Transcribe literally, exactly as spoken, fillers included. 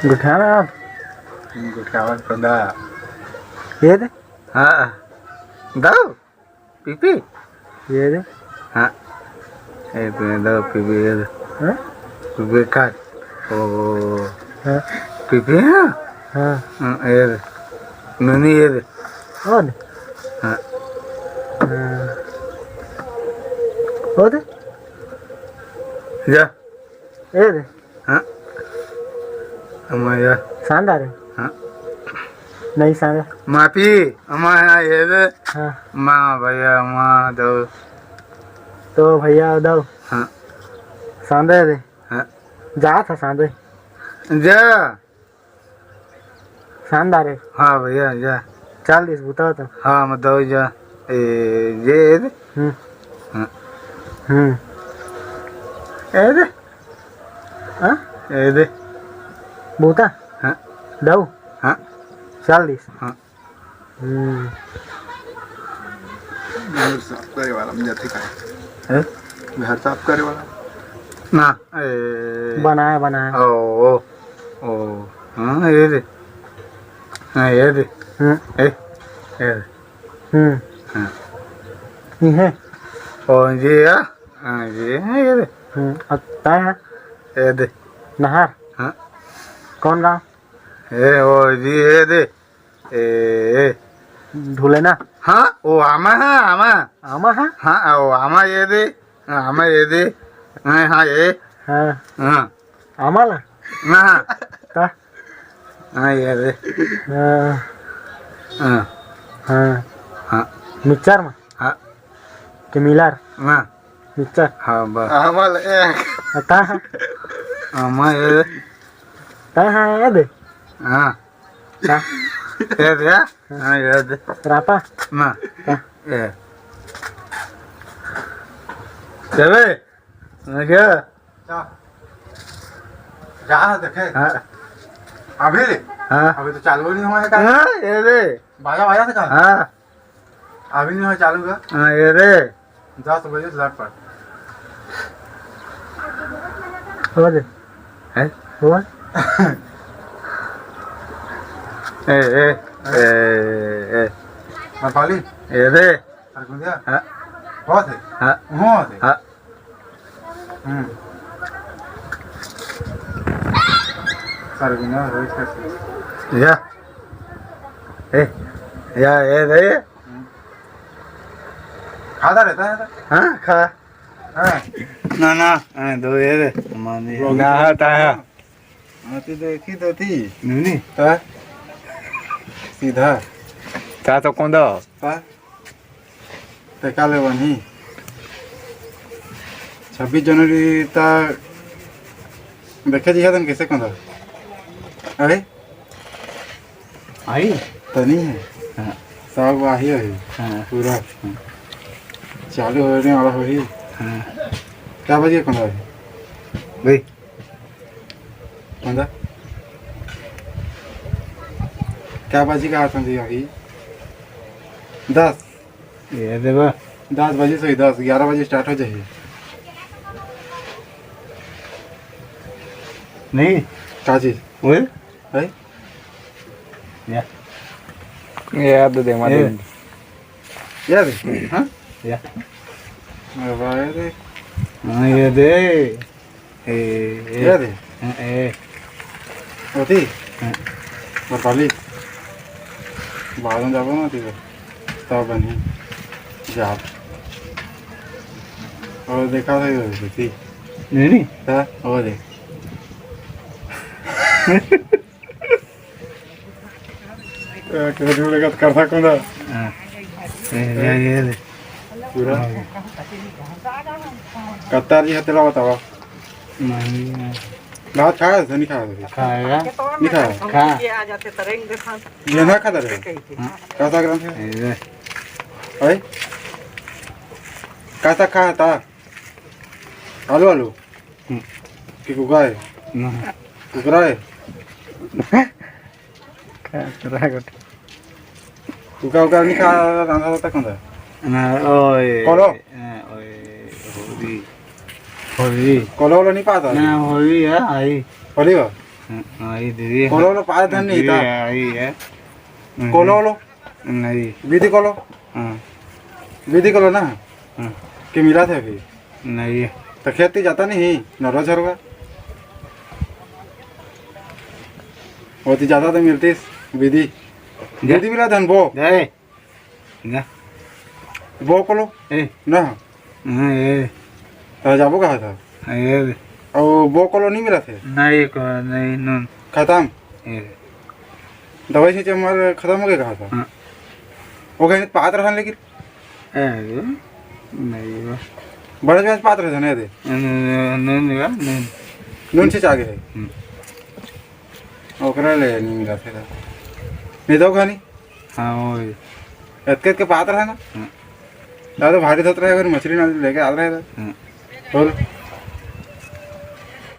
गुठियाना आप? गुठियावा तो दा। ये दे। हाँ। दो। पीपी? ये दे। हाँ। ये दे, दो पीपी, ये दे। हाँ? पीपी काट। ओ। हाँ। पीपी, हाँ? हाँ। हाँ, ये दे। नूनी, ये दे। और? हाँ। हाँ। वो दे। जा। ये दे। हाँ। अमा या। शानदार है। हाँ। नहीं शानदार। माफी, अमा या ये दे। हाँ। माँ भैया, माँ दो। तो भैया दो। हाँ। शानदार है। हाँ। जा था शानदार। जा। शानदार है। हाँ भैया, जा। चल दिस, बुता तो। हाँ, मैं दो जा। ए, ये, ये दे। हम्म। हाँ। हम्म। ये दे। हाँ? ये दे। बुता? हाँ। दो? हाँ। चल दिस। हाँ। हम्म। घर साफ करे वाला में जाथे का? हैं? घर साफ करे वाला? ना, ए। बनाया, बनाया। ओ, ओ, ओ। हाँ, ये दे। हाँ, ये दे। हम्म। ए, ये दे। हम्म। हाँ। ये है? ओ, ये है? हाँ, ये है, ये दे। हम्म, अब तय है? ये दे। नहर? हाँ। कौन गाँव? ए, ओ, जी, ये दे। ए, ए। ढुलेना? हाँ, ओ आमा है, आमा। आमा है? हाँ, ओ आमा ये दे। हाँ, आमा ये दे। हाँ, हाँ, ये। हाँ। हाँ। आमा ला? हाँ। ता? हाँ, ये दे। हाँ। हाँ। हाँ। हाँ। मिक्सचर में? हाँ। के मिलर? हाँ। मिक्सचर? हाँ, बस। आमा ला, ए। ता? आमा ये दे। ता, हाँ, ये दे। हाँ। हाँ। ये दे, हाँ? हाँ, ये दे। रापा? ना। हाँ। ये। चले? मैं क्या? जा। जा, देखे। हाँ। अभी रे? हाँ। अभी तो चालू नहीं हुआ है का? हाँ, ये दे। बाजा, बाजा से का? हाँ। अभी नहीं हुआ चालू का? हाँ, ये दे। दस बजे से लटपट। हो दे। हैं? हो? ए, ए, ए, ए। नेपाली? ये दे। सरगुंदिया? हाँ। बहुत है? हाँ। वहाँ से? हाँ। हम्म। सरगुंदिया, रोहित का से। या। ए, या, ये दे। खाता रहता है ना? हाँ, खा। हाँ। ना, ना, हाँ, दो ये दे, मानी। वो भी ना, तो आता है। हाँ, तो देखी तो थी। नहीं, नहीं। तो सीधा। ता तो कौन दा? ता? ते का ले बनी? छब्बीस जनवरी ता देखे जी हतन कैसे कौन दा? अरे? आई? तो नहीं है। हाँ। सब वही है। हाँ। पूरा। हाँ। चालू होने वाला होही। हाँ। क्या बजे कौन है? भाई। कौन दा? क्या बजे का आसन दिया अभी? दस। ये देखो। दस बजे से ही दस, ग्यारह बजे start हो जाही। नहीं। का चीज? ओए? है? या। ये याद दे, मार ये। दे। ये दे? हाँ? या। अरे भाई रे। हाँ, ये दे। ए, ए। ये दे? हाँ, ए। होती? हाँ। बताली। बाद में जाबो ना, ठीक है। तब बनी। जा। और देखा था, ये होती। नहीं, नहीं। हाँ, वो दे। ए, के जुड़ेगा तो करता कौन है? हाँ। ए, ये, ये ले। पूरा। हाँ। कत्तार जी हतेला बतावा। नहीं, नहीं। भात खाया था, नहीं खाया था? खाया। नहीं खाया? खा। ये ना खाता रहे? हाँ। कैसा ग्राम है? ए, ले। ओए? कैसा खाया था? आलू, आलू? हम्म। कि कुकरा है? नहीं। कुकरा है? कुकरा है। कुकरा, कुकरा नहीं खा, रांधा रहता कौन था? ना, ओए। कलो? हाँ, ओए, होली। होली। कलो वाला नहीं पाता? ना, होली है, आई। होली हो? हाँ, ये दीदी। कोलो लो पाए धन नहीं दीदी था। आई है। कोलो लो। नहीं। विधि कोलो। हाँ। विधि कोलो ना। हाँ। के मिला थे अभी। नहीं। तो खेती जाता नहीं, नरवा झरवा। वो तो जाता तो मिलती विधि। जा। विधि मिला धन बो। जा। ना। बो कोलो? ए। ना। हाँ, ए। तो जाबो कहा था? ए। और बो कोलो नहीं मिला थे? नहीं, को-, नहीं, नून। खत्म? ए। दवाई से चमर खत्म हो गया कहा था? हाँ। वो कहीं पात रहा लेकिन? ए, नहीं बा। बड़े बड़े पात रहे थे, नहीं थे? नून, नून, नून, नून। नून से चागे है? हम्म। ओकरा ले नहीं मिला थे। नहीं तो खानी? हाँ, वो ही। एतके एतके पात रहा ना? हाँ। दादा भारी धोत रहे, अगर मछली ना लेके आत रहे था। हाँ। बोल।